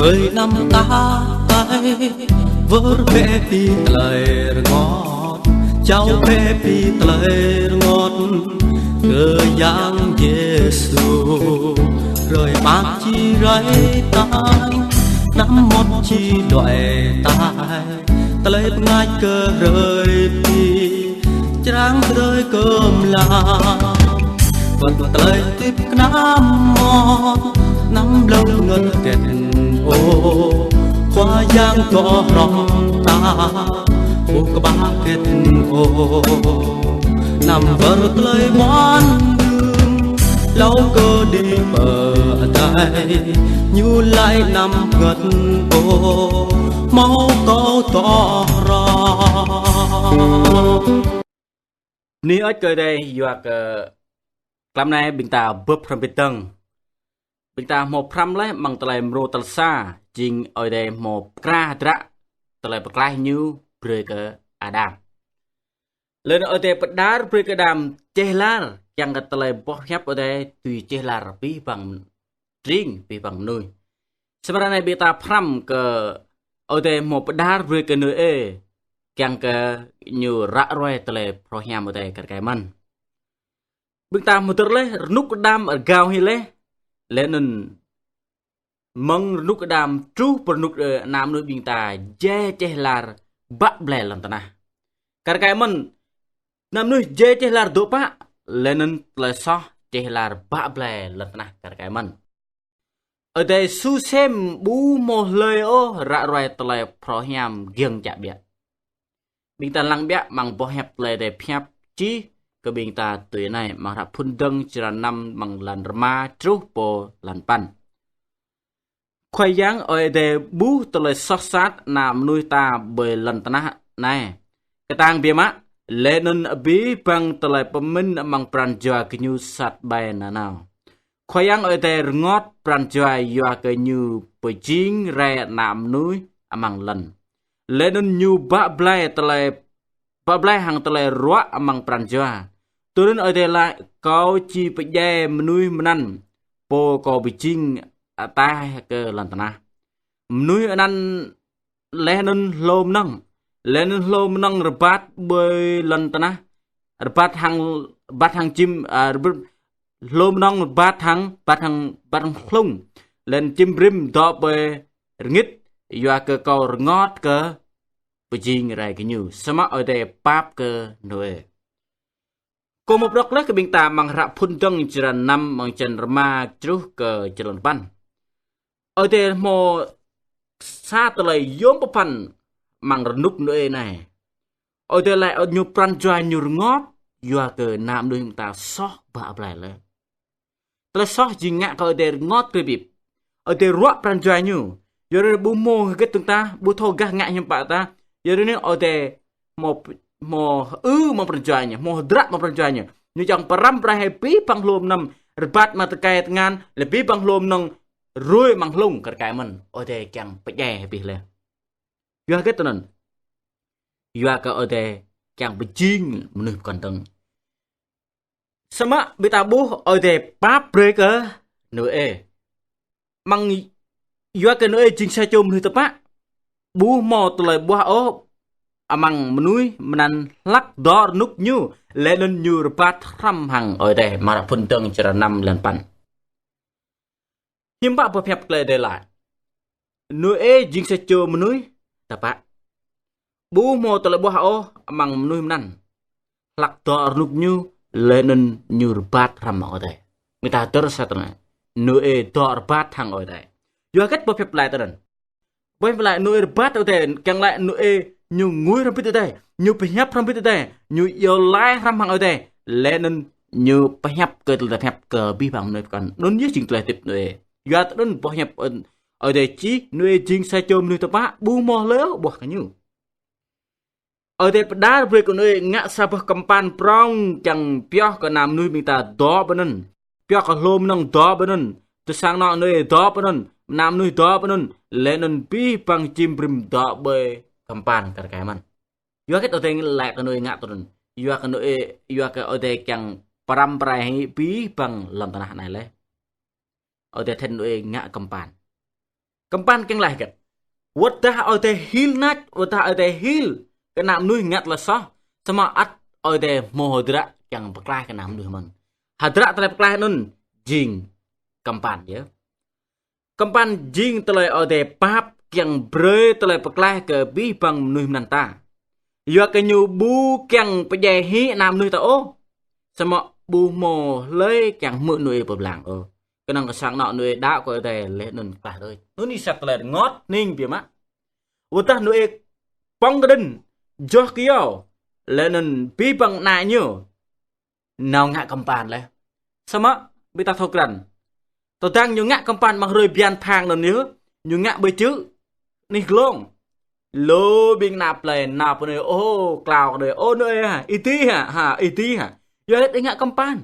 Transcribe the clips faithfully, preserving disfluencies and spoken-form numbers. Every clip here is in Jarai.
Ơi anăm tah ai, wơr bĕ ƀing tơlơi rơngot, jao bĕ ƀing tơlơi rơngot kơ Yang Yêsu. Hrơi mơak či rai tai, anăm mŏt či đuaĭ tai, tơlơi bơngač kơ hrơi pĭ, črang drơi kơmlam. Wơ̆t tơlơi hơdip kơnăm mơ̆n, anăm ƀlŏng ngơ̆t hơget ôh, Khua Yang dŏ hrŏm ta, ƀu kơƀah hơget ôh. Anăm wơr tơlơi ƀuăn đưm, hlâo kơ đĭ pơ adai, Ñu laĭ anăm ngơ̆t ôh, hmâo Kâo dŏ hrŏm. Bơni hơơč kơ Ơi Adai yua kơ tlam anai ƀing ta bưp hrŏm pơtăng. Ƀing ta hmâo pơhrăm laih amăng tơlơi mrô tal sa, jing Ơi Adai hmâo pơkra hơdră tơlơi pơklaih Ñu brơi kơ Adam. Lơ̆m Ơi Adai pơđar brơi kơ Adam čeh lar, kiăng kơ tơlơi boh hiăp Ơi Adai dưi čeh lar abih bang tring, abih bang mơnuih. Samơ̆ ră anai ƀing ta pơhrăm kơ Ơi Adai hmâo pơđar brơi kơ Nôê, kiăng kơ ñu ră ruai tơlơi phrâo hiam Ơi Adai kar kaĭ mơ̆n. Ƀing ta hmư̆ tơr laih, rơnŭk Adam rơgao hĭ laih, laih anŭn mơ̆ng rơnŭk Adam truh pơ rơnŭk, ơ, ană mơnuih ƀing ta jai čeh lar bă blai lŏn tơnah. Kar kaĭ mơ̆n, ană mơnuih jai čeh lar dŏ pă, laih anŭn tơlơi soh čeh lar bă blai lŏn tơnah kar kaĭ mơ̆n. Ơi Adai su sem ƀu hmâo hlơi ôh ră ruai tơlơi phrâo hiam giŏng čă biă. Ƀing ta lăng biă amăng boh hiăp tơlơi Ơi Adai pơhiăp čih kơ ƀing ta tui anai, amăng hră Phŭn Dơ̆ng črăn năm amăng lan rơma truh pơ lan păn. Khua Yang Ơi Adai ƀuh tơlơi soh sat ană mơnuih ta ƀơi lŏn tơnah anai kơtang biă mă, laih anŭn abih bang tơlơi pơmĭn amăng pran jua gơñu sat ƀai nanao. Khua Yang Ơi Adai rơngot pran jua yua kơ Ñu pơjing rai ană mơnuih amăng lŏn. Laih anŭn Ñu bă blai tơlơi, bă blai hăng tơlơi ruă amăng pran jua. Tui anŭn Ơi Adai laĭ: Kâo či pơdjai mơnuih mơnăn, pô Kâo pơjing ataih kơ lŏn tơnah. Mơnuih anăn laih anŭn hlô mơnơ̆ng, laih anŭn hlô mơnơ̆ng rơbat ƀơi lŏn tơnah, rơbat hăng, rơbat hăng čim, a, rơbat, hlô mơnơ̆ng rơbat hăng, rơbat hăng, rơbat hăng hlung, laih anŭn čim brĭm dŏ ƀơi rơngit, yua kơ Kâo rơngot kơ pơjing rai gơñu. Samơ̆ Ơi Adai pap kơ Nôê. Kâo hmâo pơđŏk laih kơ ƀing ta amăng hră Phŭn Dơ̆ng črăn năm amăng črăn rơma truh kơ črăn păn. Ơi Adai hmâo sa tơlơi yôm pơphan amăng rơnŭk Nôê anai. Ơi Adai laĭ Ñu pran jua Ñu rơngot, yua kơ ană mơnuih ƀing ta soh bă blai laih. Tơlơi soh jing ngă kơ Ơi Adai rơngot kơ bĭp. Ơi Adai ruă pran jua Ñu. Yua anŭn ƀu hmâo hơget tơ̆ng ta, ƀu thâo gah ngă hiư̆m pă ta. Yua anŭn Ơi Adai hmâo, hmâo ư amăng pran jua Ñu, hmâo hơdră amăng pran jua Ñu. Ñu čang pơrăm pơrai hĭ abih bang hlô mơnơ̆ng rơbat amăng tơkai tơngan, laih abih bang hlô mơnơ̆ng rui amăng hlung kar kaĭ mơ̆n. Ơi Adai kiăng pơdjai hĭ abih laih. Yua hơget tui anŭn? Yua kơ Ơi Adai kiăng pơjing mơnuih pơkŏn dơ̆ng. Samơ̆ ƀing ta ƀuh Ơi Adai pap brơi kơ Nôê. Amăng, yua kơ Nôê jing sa čô mơnuih tơpă, ƀu hmâo tơlơi ƀuah ôh amăng mơnuih mơnăn hlak dŏ rơnŭk ñu, laih anŭn ñu rơbat hrŏm hăng Ơi Adai, amăng hră Phŭn Dơ̆ng črăn năm lan păn. Hiư̆m pă boh hiăp tơlơi Ơi Adai laĭ? Nôê jing sa čô mơnuih tơpă, ƀu hmâo tơlơi ƀuah ôh amăng mơnuih mơnăn hlak dŏ rơnŭk ñu, laih anŭn ñu rơbat hrŏm hăng Ơi Adai. Ƀing ta hơdơr sa tơlơi, Nôê dŏ rơbat hăng Ơi Adai. Yua hơget boh hiăp laĭ tui anŭn? Boh hiăp laĭ Nôê rơbat Ơi Adai, kiăng laĭ Nôê ñu ngui hrŏm hơbĭt Ơi Adai, ñu pơhiăp hrŏm hơbĭt Ơi Adai, ñu iâu laĭ hrŏm hăng Ơi Adai, laih anŭn ñu pơhiăp kơ tơlơi pơhiăp kơ abih bang mơnuih pơkŏn. Anŭn yơh jing tơlơi hơdip Nôê. Yua tui anŭn boh hiăp Ơi Adai čih, Nôê jing sa čô mơnuih tơpă, ƀu hmâo hlơi ƀuah kơ ñu. Ơi Adai pơđar brơi kơ Nôê ngă sa boh kơmpăn prŏng kiăng pioh kơ ană mơnuih ƀing ta dŏ pơ anŭn. Pioh kơ hlô mơnơ̆ng dŏ pơ anŭn. Tơsang anŏ Nôê dŏ pơ anŭn. Ană mơnuih dŏ pơ anŭn. Laih anŭn abih bang čim brĭm dŏ ƀơi kơmpăn kar kaĭ mơ̆n. Yua hơget Ơi Adai laĭ kơ Nôê ngă tui anŭn? Yua kơ Nôê, yua kơ Ơi Adai kiăng pơrăm pơrai hĭ abih bang lŏn tơnah anai laih. Ơi Adai then Nôê ngă kơmpăn. Kơmpăn kiăng laĭ hơget? Wơ̆t dah Ơi Adai hil nač, wơ̆t dah Ơi Adai hil kơ ană mơnuih ngă tơlơi soh, samơ̆ ăt Ơi Adai hmâo hơdră kiăng pơklaih kơ ană mơnuih mơ̆n. Hơdră tơlơi pơklaih anŭn jing kơmpăn yơh. Kơmpăn jing tơlơi Ơi Adai pap kiăng brơi tơlơi pơklaih kơ abih bang mơnuih mơnăn ta. Yua kơ ñu ƀu kiăng pơdjai hĭ ană mơnuih ta ôh. Samơ̆ ƀu hmâo hlơi kiăng hmư̆ Nôê pơblang ôh. Kơnơ̆ng kơ sang anŏ Nôê đaŏ kơ Ơi Adai laih anŭn klaih đôč. Anŭn yơh sa tơlơi rơngot hning biă mă. Wơ̆t dah Nôê pŏng kơđĭn, joh kơyâo, laih anŭn abih bang ană ñu nao ngă kơmpăn laih. Samơ̆ ƀing ta thâo krăn, tơdang ñu ngă kơmpăn amăng hrơi bơyan phang anŭn yơh, ñu ngă ƀơi čư̆ anih glông. Lu ƀing ană plơi nao pơ anai, ô, klao kơ anai, ô, Nôê hă, ih dĭ hă, hă, ih dĭ hă. Yua hơget ih ngă kơmpăn?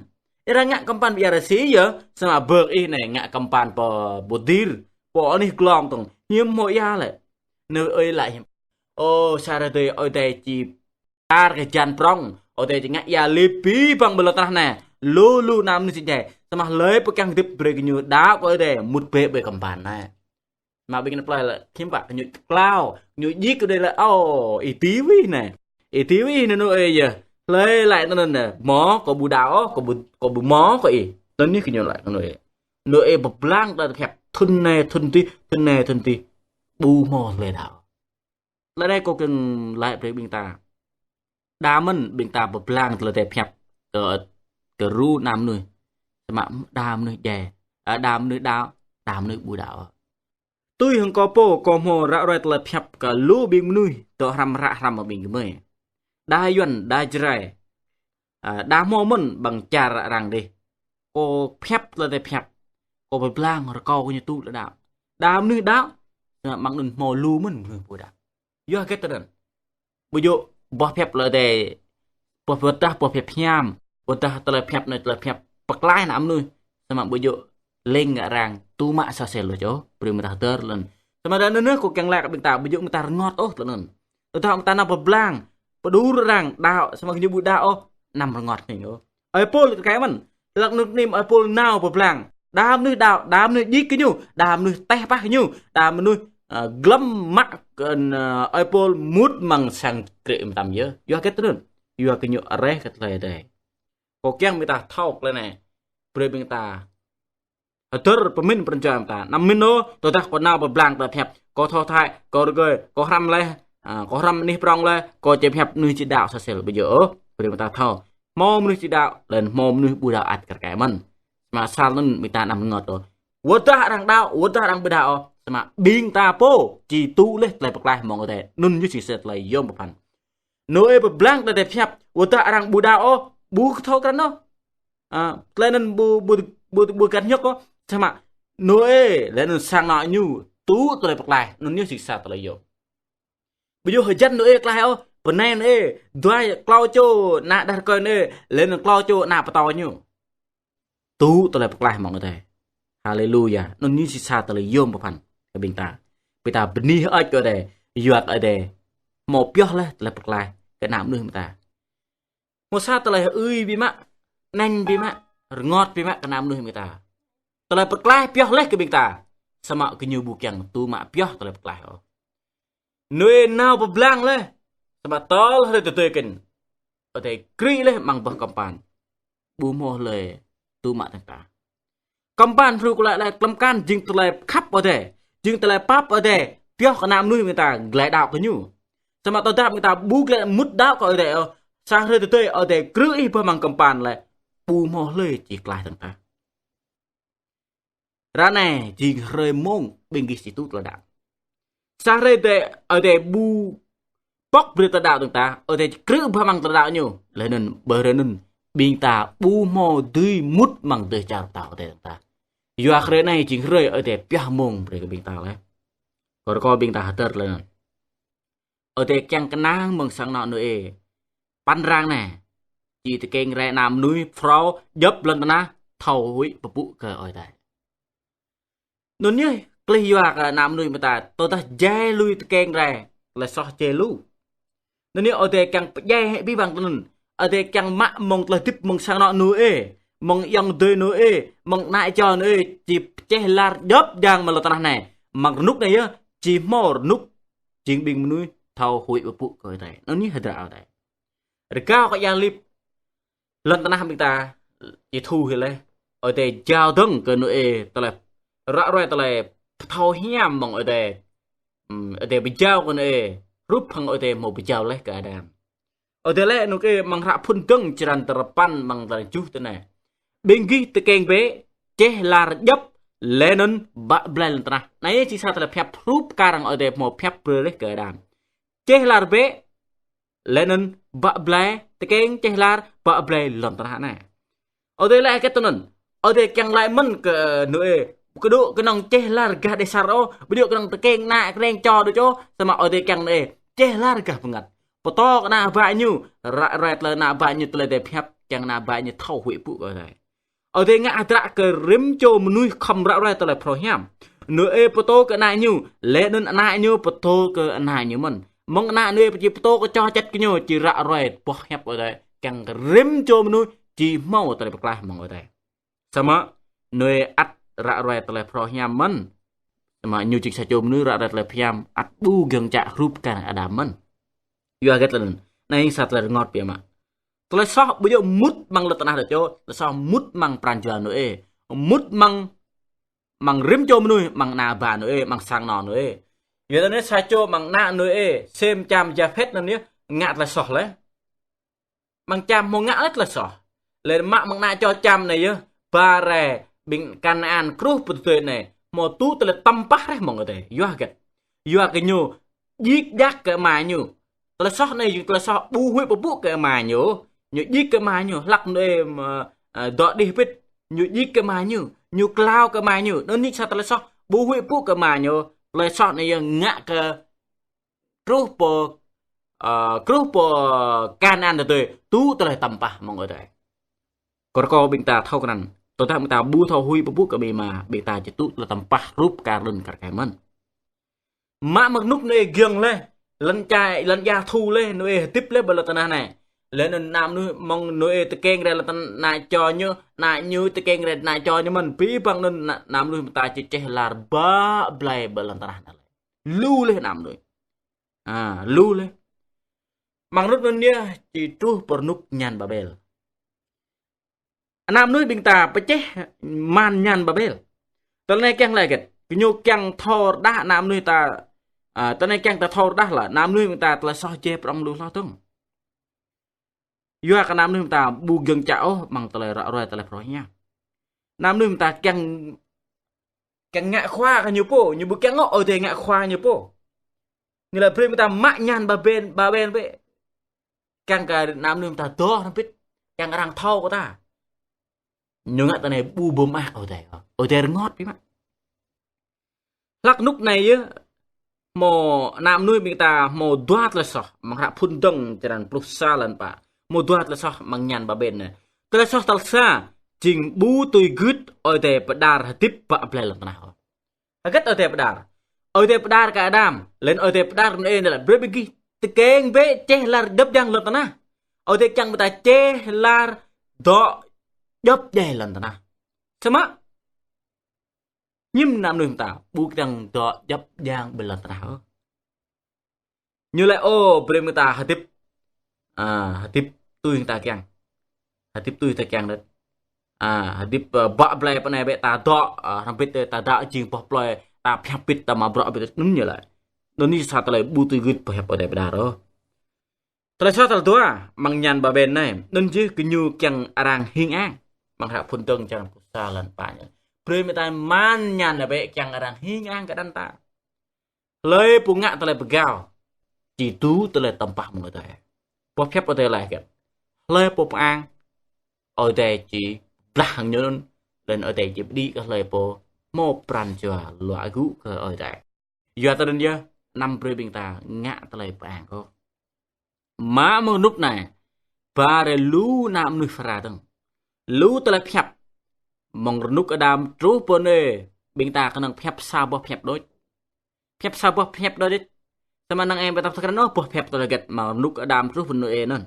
Ih ră ngă kơmpăn ƀơi ia rơsĭ yơh, samơ̆ bơ ih anai ngă kơmpăn pơ bơdir, pơ anih glông tong, hiư̆m hmâo ia lĕ. Nôê laĭ hiư̆m? Ô, sa hrơi tơdơi Ơi Adai či tar kơ hơjan prŏng, Ơi Adai či ngă ia lip abih bang ƀơi lŏn tơnah anai. Lu lu ană mơnuih či djai. Samơ̆ hlơi pô kiăng hơdip brơi kơ ñu đaŏ kơ Ơi Adai mŭt bĕ ƀơi kơmpăn anai. Mă ƀing ană plơi lĕ hiư̆m pă, kơ ñu klao, kơ ñu djik kơ đơi lĕ, ô, ih dĭ wih anai. Ih dĭ wih anai Nôê yơh. Hlơi laĭ tui anŭn anai, hmâo kơ ƀu đaŏ ôh, kơ ƀu, kơ ƀu hmâo kơ ih. Anŭn yơh kơ ñu laĭ kơ Nôê. Nôê pơblang tơlơi pơhiăp thŭn anai thŭn adih, thŭn anai thŭn adih. Ƀu hmâo hlơi đaŏ. Tơlơi anai kâo kiăng laĭ brơi ƀing ta. Đa mơ̆n ƀing ta pơblang tơlơi Ơi Adai pơhiăp kơ, kơ ru ană mơnuih. Samơ̆ đa mơnuih djai, a, đa mơnuih đaŏ, đa mơnuih ƀu đaŏ. Tui hăng kâo pô, kâo hmâo ră ruai tơlơi pơhiăp kơ lu ƀing mơnuih dŏ hrăm hră hrăm hăng ƀing gơmơi. Đa Yuan, đa Jrai, a, đa hmâo mơ̆n ƀăng čar arăng dih. Kâo pơhiăp tơlơi Ơi Adai pơhiăp. Kâo pơblang rơkâo kơ ñu tŭ tơlơi đaŏ. Đa mơnuih đaŏ, samơ̆ amăng anŭn hmâo lu mơ̆n mơnuih ƀu đaŏ. Yua hơget tui anŭn? Ƀu djơ̆ boh pơhiăp tơlơi Ơi Adai, boh pơdah, boh pơhiăp hiam, boh pơdah tơlơi pơhiăp anai tơlơi pơhiăp pơklaih ană mơnuih. Samơ̆ ƀu djơ̆ leng ngă arăng tŭ mă sa sel lu čô, brơi mơta hơdơr lĕ anŭn. Samơ̆ ră anai kâo kiăng laĭ kơ ƀing ta, ƀu djơ̆ mơta rơngot ôh tui anŭn. Tơdah mơta nao pơblang, pơđur arăng đaŏ, samơ̆ kơ ñu ƀu đaŏ ôh, anăm rơngot hning ôh. Ơi Pôl kơ kơ mơ̆n, hlak anŭn anai Ơi Pôl nao pơblang. Đa mơnuih đaŏ, đa mơnuih djik kơ ñu, đa mơnuih teh pah kơ ñu, đa mơnuih, a, glŏm mă kơ, a, Ơi Pôl mŭt amăng sang krư̆ mơtam yơh. Yua hơget tui anŭn? Yua kơ ñu areh kơ tơlơi Ơi Adai. Kâo kiăng ƀing ta thâo tơlơi anai. Brơi ƀing ta hơdơr pơmĭn pran jua ƀing ta. Anăm mĭn ôh, tơdah kâo nao pơblang tơlơi pơhiăp, kâo thâo thai, kâo rơgơi, kâo hrăm laih, a, kâo hrăm anih prŏng laih, kâo či pơhiăp mơnuih či đaŏ sa sel, ƀu djơ̆ ôh. Brơi ƀing ta thâo. Hmâo mơnuih či đaŏ, laih anŭn hmâo mơnuih ƀu đaŏ ăt kar kaĭ mơ̆n. Samơ̆ asal anŭn ƀing ta anăm rơngot ôh. Wơ̆t dah arăng đaŏ, wơ̆t dah arăng ƀu đaŏ ôh, samơ̆ ƀing ta pô či tŭ laih tơlơi pơklaih mơ̆ng Ơi Adai. Anŭn yơh jing sa tơlơi yôm pơphan. Nôê pơblang tơlơi Ơi Adai pơhiăp, wơ̆t dah arăng ƀu đaŏ ôh, ƀu kơ thâo krăn ôh. A, tơlơi anŭn ƀu, ƀu, ƀu, ƀu găn hiơ̆k ôh. Samơ̆ Nôê, laih anŭn sang anŏ ñu tŭ tơlơi pơklaih, anŭn yơh jing sa tơlơi yôm. Ƀu djơ̆ hơjăn Nôê klaih ôh, bơnai Nôê, dua klâo čô ană đah rơkơi Nôê, laih anŭn klâo čô ană pơtao ñu tŭ tơlơi pơklaih mơ̆ng Ơi Adai. Haleluya. Anŭn yơh jing sa tơlơi yôm pơphan kơ ƀing ta. Ƀing ta bơni hơơč kơ Ơi Adai, yua kơ Ơi Adai hmâo pioh laih tơlơi pơklaih kơ ană mơnuih ƀing ta. Hmâo sa tơlơi hơưi biă mă, anai biă mă, rơngot biă mă kơ ană mơnuih ƀing ta. Tơlơi pơklaih pioh laih kơ ƀing ta, samơ̆ kơ ñu ƀu kiăng tŭ mă pioh tơlơi pơklaih ôh. Nôê nao pơblang laih, samơ̆ tơl hrơi tơdơi kơnh, Ơi Adai krư̆ laih amăng boh kơmpăn. Ƀu hmâo hlơi tŭ mă tơ̆ng ta. Kơmpăn hrup kơ laĭ laih, tơlơi kơmpăn jing tơlơi khăp Ơi Adai, jing tơlơi pap Ơi Adai pioh kơ ană mơnuih ƀing ta glăi đaŏ kơ ñu. Samơ̆ tơdah ƀing ta ƀu glăi mŭt đaŏ kơ Ơi Adai ôh, sa hrơi tơdơi Ơi Adai krư̆ ih boh amăng kơmpăn laih, ƀu hmâo hlơi či klaih tơ̆ng ta. Ră anai jing hrơi mông ƀing gih či tŭ tơlơi đaŏ. Sa hrơi tơdơi Ơi Adai ƀu pŏk brơi tơlơi đaŏ tơ̆ng ta, Ơi Adai či krư̆ boh amăng tơlơi đaŏ ñu. Laih anŭn ƀơi hrơi anŭn ƀing ta ƀu hmâo dưi mŭt amăng dêh čar pơtao Ơi Adai tơ̆ng ta. Yua hrơi anai jing hrơi Ơi Adai pioh mông brơi kơ ƀing ta laih. Kâo rơkâo ƀing ta hơdơr laih anŭn. Ơi Adai kiăng kơnang mơ̆ng sang anŏ Nôê. Păn rang anai, či tơkeng rai ană mơnuih phrâo djŏp lŏn tơnah thâo huĭ pơpŭ kơ Ơi Adai. Anŭn yơh klih yua kơ ană mơnuih ƀing ta, tơdah jai lui tơkeng rai, tơlơi soh jai lu. Anŭn yơh Ơi Adai kiăng pơdjai hĭ abih bang tơlơi anŭn. Ơi Adai kiăng mă mơ̆ng tơlơi hơdip mơ̆ng sang anŏ Nôê, mơ̆ng ayŏng adơi Nôê, mơ̆ng ană čô Nôê, či pơčeh lar djŏp djang amăng lŏn tơnah anai. Mơ̆ng rơnŭk anai yơh, či hmâo rơnŭk jing ƀing mơnuih thâo huĭ pơpŭ kơ Ơi Adai. Anŭn yơh hơdră Ơi Adai. Rơgao kơ ia lip lŏn tơnah ƀing ta či thu hĭ laih. Ơi Adai jao dơ̆ng kơ Nôê tơlơi ră ruai tơlơi pơthâo hiam mơ̆ng Ơi Adai. Ưm, Ơi Adai pơjao kơ Nôê, hrup hăng Ơi Adai hmâo pơjao laih kơ Adam. Ơi Adai laĭ Nôê mơ̆ng hră Phŭn Dơ̆ng črăn tơpăn mơ̆ng tơlơi tơjuh tui anai: Ƀing gih tơkeng bĕ, čeh lar djŏp, laih anŭn bă blai lŏn tơnah. Anai yơh či sa tơlơi pơhiăp hrup kar hăng Ơi Adai hmâo pơhiăp brơi laih kơ Adam. Čeh lar bĕ, laih anŭn bă blai, tơkeng čeh lar, bă blai lŏn tơnah anai. Ơi Adai laĭ hơget tui anŭn? Ơi Adai kiăng laĭ mơ̆n kơ Nôê, ƀu djơ̆ kơnơ̆ng čeh lar gah đe sar ôh, ƀu djơ̆ kơnơ̆ng tơkeng ană kơreng čô đôč ôh, samơ̆ Ơi Adai kiăng Nôê čeh lar gah bơngăt. Pơtô kơ ană bă ñu, ră ruai tơlơi ană bă ñu tơlơi Ơi Adai pơhiăp, kiăng ană bă ñu thâo huĭ pơpŭ kơ Ơi Adai. Ơi Adai ngă hơdră kơ rĭm čô mơnuih khŏm ră ruai tơlơi phrâo hiam. Nôê pơtô kơ ană ñu, laih anŭn ană ñu pơtô kơ ană ñu mơ̆n. Mơ̆ng ană Nôê či pơtô kơ čô čăt kơ ñu, či ră ruai boh hiăp Ơi Adai. Kiăng kơ rĭm čô mơnuih či hmâo tơlơi pơklaih mơ̆ng Ơi Adai. Samơ̆ Nôê ăt ră ruai tơlơi phrâo hiam mơ̆n. Samơ̆ ñu jing sa čô mơnuih ră ruai tơlơi phrâo hiam ăt ƀu gơ̆ng čă hrup kar Adam mơ̆n. Yua hơget lĕ anŭn? Anai sa tơlơi rơngot biă mă. Tơlơi soh ƀu djơ̆ mŭt amăng lŏn tơnah đôč ôh, tơlơi soh mŭt amăng pran jua Nôê. Mŭt amăng, amăng rĭm čô mơnuih, amăng ană bă Nôê, amăng sang anŏ Nôê. Yua anŭn sa čô amăng ană Nôê, Sem, Čam, Japhet anŭn yơh, ngă tơlơi soh laih. Amăng Čam hmâo ngă laih tơlơi soh. Laih mă amăng ană čô Čam anai yơh, ba rai ƀing Kanaan truh pơ tơdơi anai, hmâo tŭ tơlơi tơm pah rai mơ̆ng Ơi Adai. Yua hơget? Yua kơ ñu djik djak kơ ama ñu. Tơlơi soh anai jing tơlơi soh ƀu huĭ pơpŭ kơ ama ñu. Ñu djik kơ ama ñu, hlăk Nôê, ơ, ơ, dŏ đih pĭt. Ñu djik kơ ama ñu, ñu klao kơ ama ñu. Anŭn yơh sa tơlơi soh ƀu huĭ pơpŭ kơ ama ñu. Tơlơi soh anai yơh ngă kơ truh pơ, ơ, truh pơ Kanaan tơdơi tŭ tơlơi tơm pah mơ̆ng Ơi Adai. Kơ rơkâo ƀing ta thâo krăn, tơdah ƀing ta ƀu thâo huĭ pơpŭ kơ ƀing ama, ƀing ta či tŭ tơlơi tơm pah hrup kar lŏn kar kaĭ mơ̆n. Mă mơ̆ng rơnŭk Nôê giŏng laih, lŏn čai, lŏn ia thu laih, Nôê hơdip laih ƀơi lŏn tơnah anai. Laih anŭn ană mơnuih mơ̆ng Nôê tơkeng rai lŏn tơnah ană čô ñu, ană ñu tơkeng rai ană čô ñu mơ̆n, abih bang anŭn ană, ană mơnuih ƀing ta či čeh lar bă blai ƀơi lŏn tơnah anai. Lu laih ană mơnuih. A, lu laih. Amăng rơnŭk anŭn yơh či truh pơ rơnŭk ñan Babel. Ană mơnuih ƀing ta pơčeh mơ̆ng ñan Babel. Tơlơi anai kiăng laĭ hơget? Kơ ñu kiăng thâo rơđah ană mơnuih ta, a, tơlơi anai kiăng ta thâo rơđah laih, ană mơnuih ƀing ta tơlơi soh jĕ prŏng lu hloh dơ̆ng. Yua kơ ană mơnuih ƀing ta ƀu gơ̆ng čă ôh amăng tơlơi ră ruai tơlơi phrâo hiam. Ană mơnuih ƀing ta kiăng, kiăng ngă khua kơ ñu pô, ñu ƀu kiăng ôh Ơi Adai ngă khua ñu pô. Ñu laĭ brơi ƀing ta mă ñan Babel, Babel bĕ. Kiăng kơ ană mơnuih ƀing ta dŏ hrŏm hơbĭt, kiăng arăng thâo kơ ta. Ñu ngă tơlơi anai ƀu pơmơak Ơi Adai. Ơi Adai rơngot biă mă. Hlăk rơnŭk anai yơh, hmâo ană mơnuih ƀing ta hmâo dua tơlơi soh, amăng hră Phŭn Dơ̆ng črăn pluh sa lăn pă. Hmâo dua tơlơi soh amăng ñan Babel anai. Tơlơi soh tal sa, jing ƀu tui gưt Ơi Adai pơđar hơdip bă blai lŏn tơnah ôh. Hơget Ơi Adai pơđar? Ơi Adai pơđar kơ Adam, laih anŭn Ơi Adai pơđar kơ Nôê anai laĭ brơi ƀing gih tơkeng bĕ čeh lar djŏp djang lŏn tơnah. Ơi Adai kiăng ƀing ta čeh lar dŏ djŏp djai lŏn tơnah. Samơ̆ hiư̆m ană mơnuih ƀing ta ƀu kiăng dŏ djŏp djang ƀơi lŏn tơnah ôh. Ñu laĭ ôh brơi ƀing ta hơdip, a, hơdip tui ta kiăng. Hơdip tui ta kiăng đôč. A, hơdip, ơ, bă blai pơ anai bĕ ta dŏ, a, hrŏm hơbĭt ta dŏ jing boh plơi, ta pơhiăp hơbĭt ta mă bruă hơbĭt anŭn ñu laĭ. Anŭn yơh sa tơlơi ƀu tui gưt pơhiăp Ơi Adai pơđar ôh. Tơlơi soh tal dua, amăng ñan Babel anai, anŭn jing kơ ñu kiăng arăng hing ang. Amăng hră Phŭn Dơ̆ng črăn pluh sa lăn pă ñu. Brơi ƀing ta mă ñan anai bĕ kiăng arăng hing ang kơ anăn ta. Hlơi pô ngă tơlơi pơgao, či tŭ tơlơi tơm pah mơ̆ng Ơi Adai. Boh pơhiăp Ơi Adai laĭ hơget? Hlơi pô pơang, Ơi Adai či blah hăng ñu anŭn, laih anŭn Ơi Adai či pơđĭ kơ hlơi pô hmâo pran jua luă gŭ kơ Ơi Adai. Yua tơ anŭn yơh, anăm brơi ƀing ta ngă tơlơi pơang ôh. Mă mơ̆ng rơnŭk anai, ba rai lu ană mơnuih phara dơ̆ng. Lu tơlơi pơhiăp. Mơ̆ng rơnŭk Adam truh pơ anai, ƀing ta kơnơ̆ng pơhiăp sa boh pơhiăp đôč. Pơhiăp sa boh pơhiăp đôč. Samơ̆ năng ai ƀing ta thâo krăn ôh boh pơhiăp tơlơi hơget mơ̆ng rơnŭk Adam truh pơ Nôê anŭn.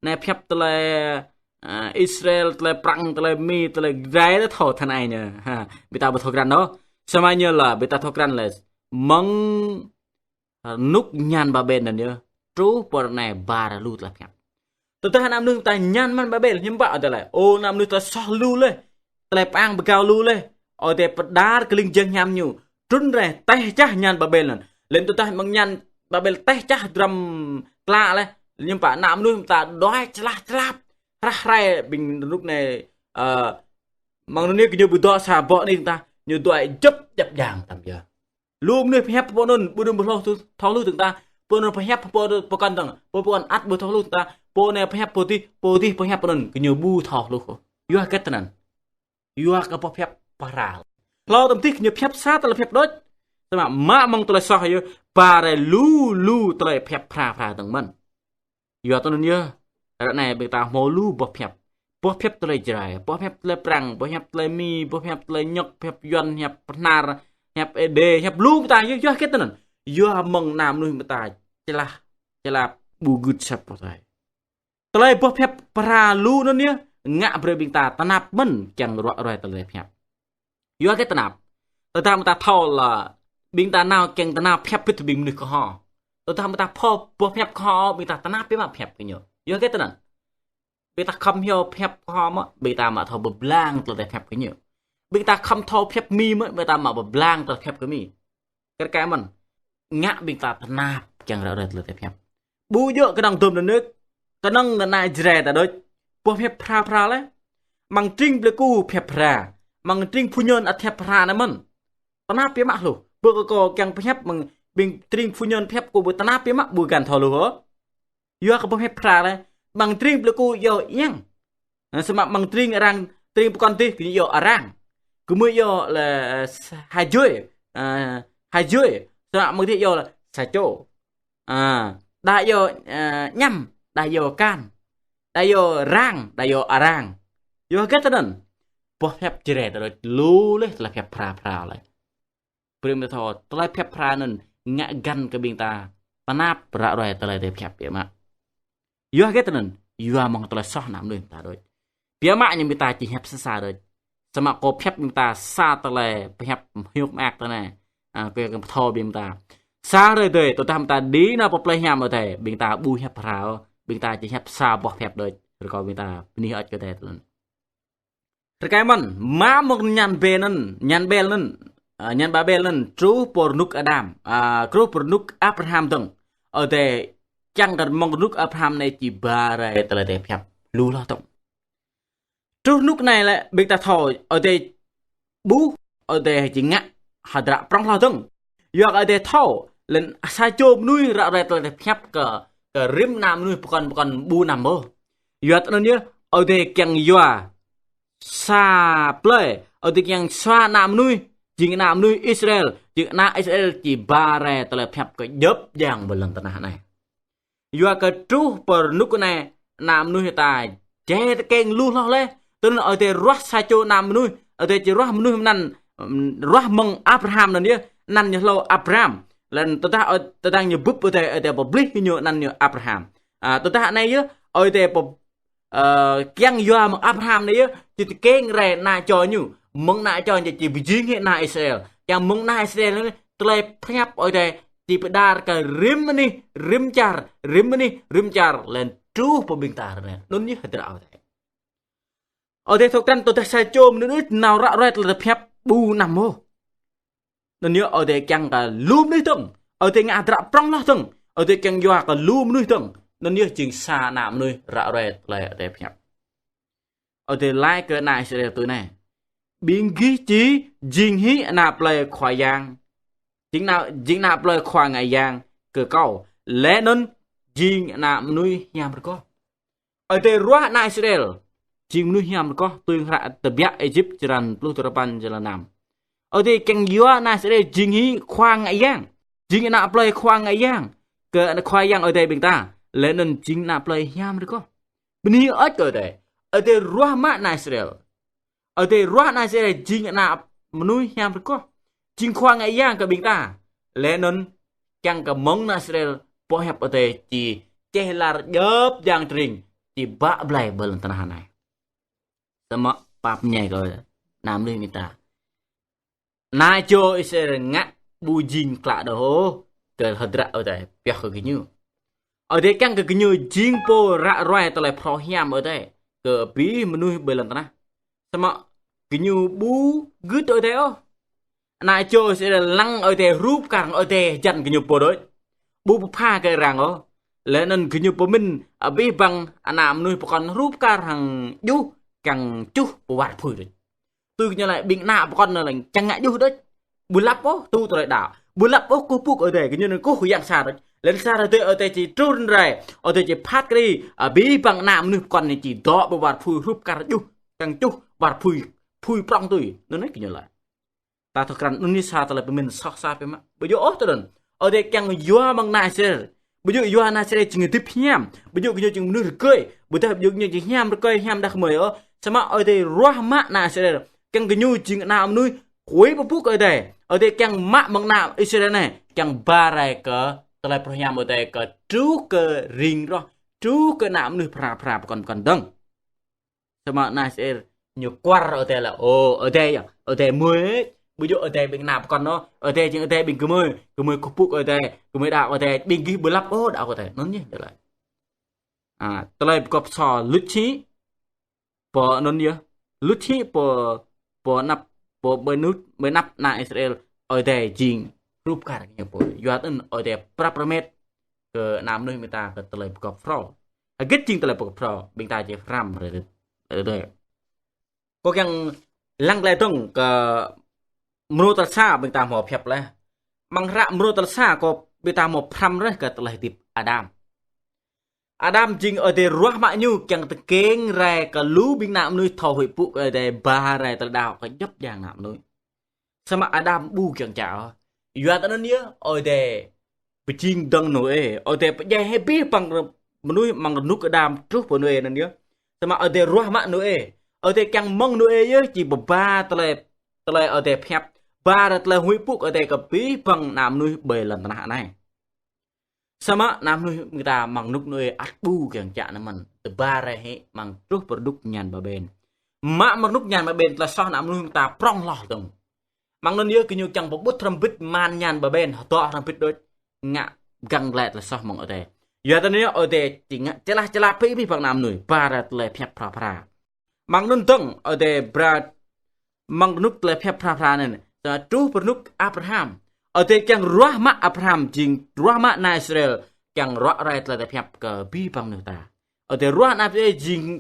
Anai pơhiăp tơlơi, a, Israel, tơlơi Prăng, tơlơi Mi, tơlơi Jrai ta thâo than ai ñu. Ha, ƀing ta ƀu thâo krăn ôh. Samơ̆ ñu laĭ, ƀing ta thâo krăn laih. mơ̆ng rơnŭk ñan Babel anŭn yơh, truh pơ ră anai ba rai lu tơlơi pơhiăp. Tơdah ană mơnuih ta ñan mơ̆n Babel, hiư̆m pă tơlơi. Ơ, ană mơnuih ta soh lu laih. Tơlơi pơang pơgao lu laih. Ơ, tơlơi pơđar kơ ling jang hiam ñu. Trŭn rai, tĕh čah ñan Babel anŭn. Lĕn tơdah mơ̆ng ñan Babel tĕh čah dram klă laih. Hiư̆m pă ană mơnuih ta đuaĭ čơlah čơlap. Hrah rai ƀing rơnŭk anai, ơ, mơ̆ng anŭn ñu ƀu dŏ sa ƀô̆ anih ta. Ñu dŏ djŏp djŏp jang tam yơh. Lu mơnuih pơhiăp pơ anŭn, ƀu đưm ƀu thâo hluh, thâo hluh tơ̆ng ta. Pơ anŭn pơhiăp pơ pơkŏn tơ̆ng, pơ pơkŏn ăt ƀu thâo hluh tơ̆ng ta. Pơ anai pơhiăp pơ adih, pơ adih pơhiăp pơ anŭn, kơ ñu ƀu thâo hluh. Yua hơget anŭn? Yua kơ boh pơhiăp phara. Hlâo tơm adih kơ ñu pơhiăp sa tơlơi pơhiăp đôč. Samơ̆ mă mơ̆ng tơlơi soh yơh, ba rai lu lu tơlơi pơhiăp phara phara tơ̆ng mơ̆n. Yua tui anŭn yơh, ră anai ƀing ta hmâo lu boh pơhiăp. Boh pơhiăp tơlơi Jrai, boh pơhiăp tơlơi Prăng, boh pơhiăp tơlơi Mi, boh pơhiăp tơlơi Nhŏk, pơhiăp Yuan, pơhiăp Bahnar, pơhiăp Êđê, pơhiăp lu ƀing ta yơh, yua hơget tui anŭn. Yua mơ̆ng ană mơnuih ƀing ta čơlah, čơlah ƀu gưt asăp pơtơi. Tơlơi boh pơhiăp phara lu anŭn yơh, ngă brơi ƀing ta tơnap mơ̆n kiăng ruă ruai tơlơi pơhiăp. Yua hơget tơnap? Tơdah mơ̆ ta thâo lĕ ƀing ta nao kiăng tơnap pơhiăp pĭt ƀing mơnuih kơho. Tơdah mơ̆ ta thâo boh pơhiăp kơho, ƀing ta tơnap biă mă pơhiăp kơ ñu. Yua hơget tui anŭn? Ƀing ta khŏm thâo pơhiăp kơho mơ̆, ƀing ta mă thâo pơblang tơlơi pơhiăp kơ ñu. Ƀing ta khŏm thâo pơhiăp Mi mơ̆, ƀing ta mă pơblang tơlơi pơhiăp kơ Mi. Kar kaĭ mơ̆n, ngă ƀing ta tơnap kiăng ruă ruai tơlơi pơhiăp. Ƀu djơ̆ kơnơ̆ng dôm đơnŭk, kơnơ̆ng ană Jrai ta đôč, boh pơhiăp phara phara laih. Amăng tring plơi Ku pơhiăp phara, amăng tring Phu Nhơn ăt pơhiăp phara anai mơ̆n. Tơnap biă mă hluh, ƀơi kơ kâo kiăng pơhiăp amăng ƀing tring Phu Nhơn pơhiăp kâo ƀu tơnap biă mă, ƀu găn thâo hluh ôh. Yua kơ boh pơhiăp phara laih, amăng tring plơi Ku yua Iăng. Ơ, samơ̆ amăng tring arăng, tring pơkŏn adih, kơ ñu yua Arang. Kơ mơi yua lĕ, ơ, Hajoi, ơ, Hajoi, samơ̆ amăng adih yua lĕ Sa Čô. Ơ, đa yua, ơ, Ñăm, đa yua Kan, đa yua Rang, đa yua Arang. Yua hơget tui anŭn. Boh pơhiăp Jrai ta đôč lu laih tơlơi pơhiăp phara phara laih. Brơi ƀing ta thâo, tơlơi pơhiăp phara anŭn ngă găn kơ ƀing ta tơnap ruă ruai tơlơi pơhiăp biă mă. Yua hơget tui anŭn, yua mơ̆ng tơlơi soh ană mơnuih ta đôč. Biă mă ñu ƀing ta či pơhiăp sa sa đôč. Samơ̆ kâo pơhiăp ƀing ta sa tơlơi pơhiăp hiư̆m mơak tui anai. Ơ, kâo kiăng pơthâo ƀing ta. Sa hrơi tơdơi, tơdah ƀing ta đĭ nao pơ plơi hiam adih, ƀing ta ƀu pơhiăp phara ôh, ƀing ta či pơhiăp sa boh pơhiăp đôč. Rơkâo ƀing ta bơni hơơč kơ Ơi Adai tui anŭn. Rơkâo mơ̆n, mă mơ̆ng ñan Babel anŭn, ñan Babel anŭn, ơ, ñan Babel anŭn, truh pơ rơnŭk Adam, ơ, truh pơ rơnŭk Abraham dơ̆ng. Ơi Adai kiăng kơ mơ̆ng rơnŭk Abraham anai či ba rai tơlơi pơhiăp lu hloh dơ̆ng. Truh rơnŭk anai lĕ, ƀing ta thâo, Ơi Adai ƀuh, Ơi Adai či ngă hơdră prŏng hloh dơ̆ng. Yua kơ Ơi Adai thâo, lĕn sa čô mơnuih ruă ruai tơlơi pơhiăp kơ, kơ rĭm ană mơnuih pơkŏn pơkŏn ƀu năm ôh. Yua tui anŭn yơh, Ơi Adai kiăng yua sa plơi, Ơi Adai kiăng sa ană mơnuih, jing ană mơnuih Israel, jing ană Israel či ba rai tơlơi pơhiăp kơ djŏp jang ƀơi lŏn tơnah anai. Yua kơ truh pơ rơnŭk anai, ană mơnuih ta jai tơkeng lu hloh laih. Tui anŭn Ơi Adai ruah sa čô ană mơnuih, Ơi Adai či ruah mơnuih mơnăn, ưm, ruah mơ̆ng Abraham anŭn yơh, anăn ñu hlâo Abram. Lĕn tơdah Ơi, tơdah ñu bưp Ơi Adai, Ơi Adai pơblih ñu anăn ñu Abraham. Ơ, tơdah anai yơh, Ơi Adai pơ-, ơ, kiăng yua mơ̆ng Abraham anai yơh, či tơkeng rai ană čô ñu, mơ̆ng ană čô ñu či pơjing hĭ ană Israel. Kiăng mơ̆ng ană Israel anai, tơlơi pơhiăp Ơi Adai či pơđar kơ rĭm anih, rĭm čar, rĭm anih, rĭm čar, lĕn truh pơ ƀing ta ră anai. Anŭn yơh hơdră Ơi Adai. Ơi Adai thâo krăn tơdah sa čô mơnuih nao ruă ruai tơlơi pơhiăp ƀu năm ôh. Anŭn yơh Ơi Adai kiăng kơ lu mơnuih dơ̆ng. Ơi Adai ngă hơdră prŏng hloh dơ̆ng. Ơi Adai kiăng yua kơ lu mơnuih dơ̆ng. Anŭn yơh jing sa ană mơnuih ruă ruai tơlơi Ơi Adai pơhiăp. Ơi Adai laĭ kơ ană Israel tui anai: Ƀing gih či jing hĭ ană plơi Khua Yang. Jing ană, jing ană plơi Khua Ngă Yang kơ Kâo. Laih anŭn jing ană mơnuih hiam rơgoh. Ơi Adai ruah ană Israel jing mơnuih hiam rơgoh tui hră Tơbiă Êjip črăn pluh duarơpăn, jơlan năm. Ơi Adai kiăng yua ană Israel jing hĭ Khua Ngă Yang. Jing ană plơi Khua Ngă Yang. Kơ Khua Yang Ơi Adai ƀing ta. Laih anŭn jing ană plơi hiam rơgoh. Bơni hơơč kơ Ơi Adai. Ơi Adai ruah mă ană Israel. Ơi Adai ruah ană Israel jing ană mơnuih hiam rơgoh. Jing Khua Ngă Yang kơ ƀing ta. Laih anŭn kiăng kơ mơ̆ng ană Israel boh hiăp Ơi Adai či čeh lar djŏp jang tơring, či bă blai ƀơi lŏn tơnah anai. Samơ̆ pap ñai kơ ană mơnuih ƀing ta. Ană čô Israel ngă ƀu jing klă đôč ôh kơ hơdră Ơi Adai pioh kơ gơñu. Ơi Adai kiăng kơ gơñu jing pô ră ruai tơlơi phrâo hiam Ơi Adai kơ abih mơnuih ƀơi lŏn tơnah. Samơ̆ gơñu ƀu gưt Ơi Adai ôh. Ană čô Israel lăng Ơi Adai hrup kar hăng Ơi Adai hơjăn gơñu pô đôč. Ƀu pơpha kơ arăng ôh. Laih anŭn gơñu pơmĭn abih bang ană mơnuih pơkŏn hrup kar hăng djuh kiăng čuh pơwar phui đôč. Tui gơñu laĭ ƀing ană pơkŏn anŭn lĕ kiăng ngă djuh đôč. Ƀu lăp ôh tŭ tơlơi đaŏ. Ƀu lăp ôh kơkuh pơpŭ kơ Ơi Adai, gơñu anŭn kơkuh Yang sa đôč. Laih anŭn sa Ơi Adai, Ơi Adai či trŭn rai, Ơi Adai či phat kơđi, abih bang ană mơnuih pơkŏn anai či dŏ pơwar phui hrup kar djuh, kiăng čuh war phui, phui prŏng tui. Anŭn anai gơñu laĭ. Ta thâo krăn anŭn anai sa tơlơi pơmĭn soh sat biă mă. Ƀu djơ̆ ôh tui anŭn. Ơi Adai kiăng yua mơ̆ng ană Israel. Ƀu djơ̆ yua ană Israel jing hơdip hiam. Ƀu djơ̆ gơñu jing mơnuih rơgơi. Ƀôdah ƀu djơ̆ gơñu jing hiam rơgơi hiam đah kơmơi ôh. Samơ̆ Ơi Adai ruah mă ană Israel. Kiăng gơñu jing ană mơnuih kơkuh pơpŭ kơ Ơi Adai. Ơi Adai kiăng mă mơ̆ng ană Israel anai. Kiăng ba rai kơ tơlơi phrâo hiam Ơi Adai kơ truh kơ ring roh. Truh kơ ană mơnuih phara phara pơkŏn pơkŏn dơ̆ng. Samơ̆ ană Israel ñu kwar Ơi Adai laĭ, ô, Ơi Adai yơh, Ơi Adai mơi, ƀu djơ̆ Ơi Adai ƀing ană pơkŏn ôh, Ơi Adai jing Ơi Adai ƀing gơmơi, gơmơi kơkuh pơpŭ kơ Ơi Adai, gơmơi đaŏ kơ Ơi Adai, ƀing gih ƀu lăp ôh đaŏ kơ Ơi Adai. Anŭn yơh, Ơi Adai laĭ. A, tơlơi pơgop sô luč hĭ, pô anŭn yơh, luč hĭ pô, pô anăp, pô ƀơi anŭn, ƀơi anăp ană Israel, Ơi Adai jing hrup kar gơñu pô. Yua anŭn Ơi Adai prăp rơmet kơ ană mơnuih ƀing ta kơ tơlơi pơgop phrâo. Hơget jing tơlơi pơgop phrâo, ƀing ta či hrăm rai, rai, rai. Kâo kiăng lăng glaĭ dơ̆ng kơ mrô tal sa ƀing ta hmâo pơhiăp laih. Amăng hră mrô tal sa kâo ƀing ta hmâo pơhrăm laih kơ tơlơi hơdip Adam. Adam jing Ơi Adai ruah mă ñu kiăng tơkeng rai kơ lu ƀing ană mơnuih thâo huĭ pơpŭ kơ Ơi Adai ba rai tơlơi đaŏ kơ djŏp djang ană mơnuih. Samơ̆ Adam ƀu kiăng čă ôh. Yua anŭn yơh, Ơi Adai pơjing dơ̆ng Nôê. Ơi Adai pơdjai hĭ abih bang rơ-, mơnuih amăng rơnŭk Adam truh pơ Nôê anŭn yơh. Samơ̆ Ơi Adai ruah mă Nôê. Ơi Adai kiăng mơ̆ng Nôê yơh či pơba tơlơi, tơlơi Ơi Adai pơhiăp. Ba rai tơlơi huĭ pơpŭ kơ Ơi Adai kơ abih bang ană mơnuih ƀơi lŏn tơnah anai. Samơ̆ ană mơnuih ƀing ta amăng rơnŭk Nôê ăt ƀu kiăng čă anŭn mơ̆n. Tơba rai hĭ amăng truh pơ rơnŭk ñan Babel. Mă amăng rơnŭk ñan Babel tơlơi soh ană mơnuih ƀing ta prŏng hloh dơ̆ng. Amăng anŭn yơh gơñu kiăng pơƀut hrŏm hơbĭt man ñan Babel, hơdŏ hrŏm hơbĭt đôč. Ngă găng glaĭ tơlơi soh mơ̆ng Ơi Adai. Yua anŭn yơh Ơi Adai či ngă čơlah čơlah pơ abih bang ană mơnuih. Ba rai tơlơi pơhiăp phara phara. Amăng anŭn dơ̆ng Ơi Adai ba rai amăng rơnŭk tơlơi pơhiăp phara phara anŭn. Samơ̆ truh pơ rơnŭk Abraham. Ơi Adai kiăng ruah mă Abraham jing ruah mă ană Israel kiăng ruah rai tơlơi pơhiăp kơ abih bang mơnuih ta. Ơi Adai ruah ană Israel jing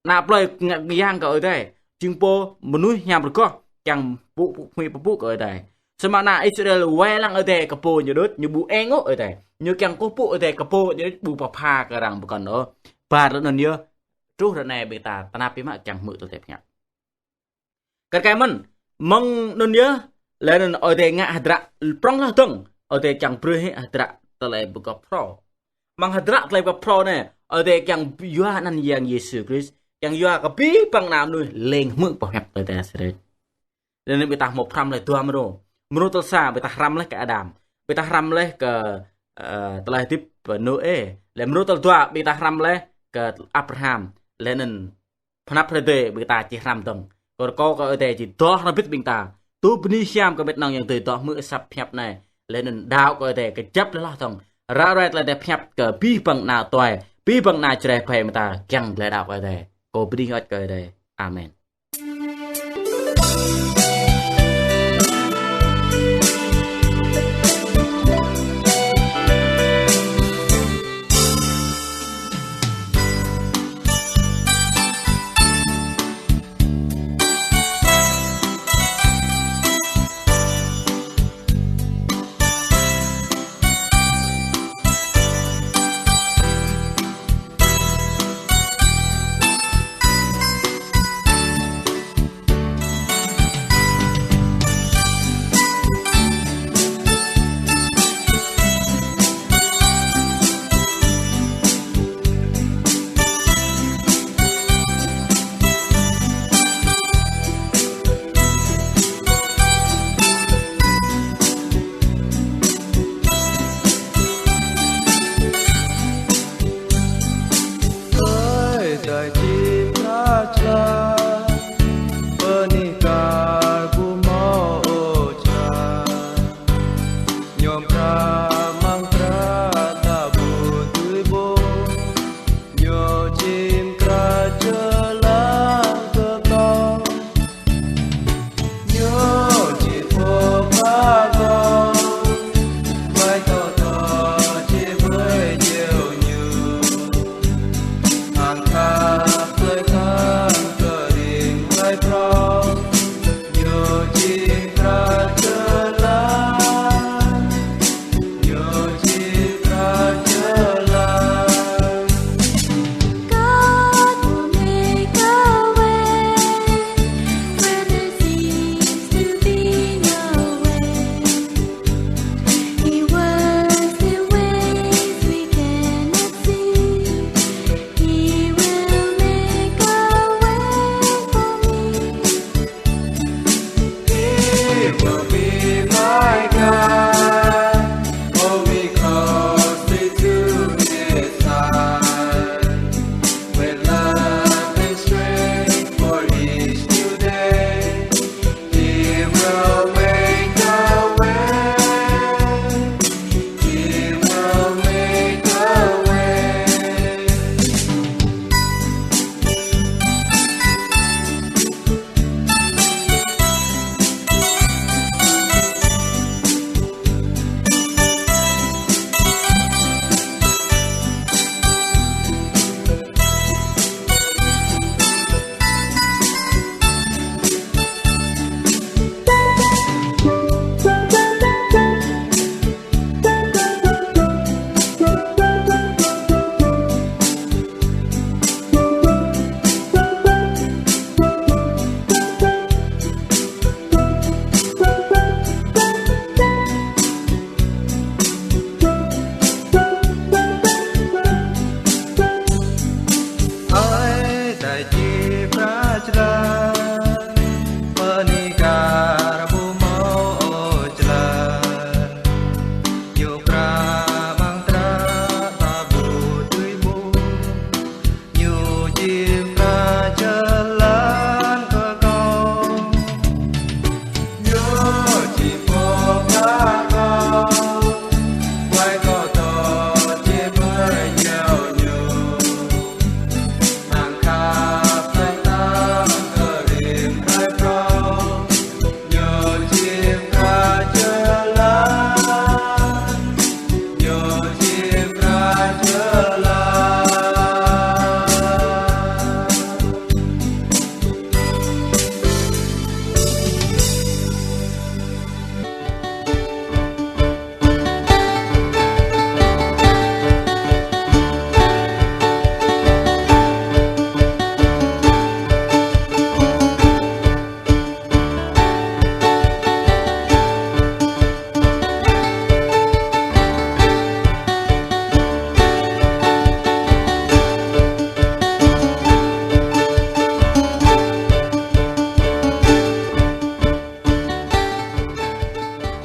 ană plơi ngă kơyang kơ Ơi Adai. Jing pô mơnuih hiam rơgoh kiăng pŭ, pŭ, pơmĭn pơpŭ kơ Ơi Adai. Samơ̆ ană Israel wai lăng Ơi Adai kơ pô ñu đôč, ñu ƀu eng ôh Ơi Adai. Ñu kiăng kơkuh pơpŭ Ơi Adai kơ pô ñu đôč ƀu pơpha kơ arăng pơkŏn ôh. Ba ră anŭn yơh, truh ră anai ƀing ta tơnap biă mă kiăng hmư̆ tơlơi pơhiăp. Kar kaĭ mơ̆n, mơ̆ng anŭn yơh, laih anŭn Ơi Adai ngă hơdră prŏng hloh dơ̆ng, Ơi Adai kiăng brơi hĭ hơdră tơlơi pơgop phrâo. Amăng hơdră tơlơi pơgop phrâo anai, Ơi Adai kiăng yua anăn Yang Yêsu Krist, kiăng yua kơ abih bang ană mơnuih leng hmư̆ pơhiăp Ơi Adai sơrĕč. Laih anŭn ƀing ta hmâo pơhrăm laih dua mrô. Mrô tal sa ƀing ta hrăm laih kơ Adam. Ƀing ta hrăm laih kơ, ơ, tơlơi hơdip Nôê. Laih mrô tal dua ƀing ta hrăm laih kơ Abraham. Laih anŭn pơanăp hrơi tơdơi ƀing ta či hrăm dơ̆ng. Kâo rơkâo kơ Ơi Adai či dŏ hrŏm hơbĭt ƀing ta. Tŭ bơni hiam kơ met nong Yang tơdơi dŏ hmư̆ asăp pơhiăp anai. Laih anŭn đaŏ kơ Ơi Adai kơjăp laih hloh dơ̆ng. Ră ruai tơlơi Ơi Adai pơhiăp kơ abih bang ană tuai, abih bang ană Jrai ƀing ta kiăng glaĭ đaŏ kơ Ơi Adai. Kâo bơni hơơč kơ Ơi Adai. Amen.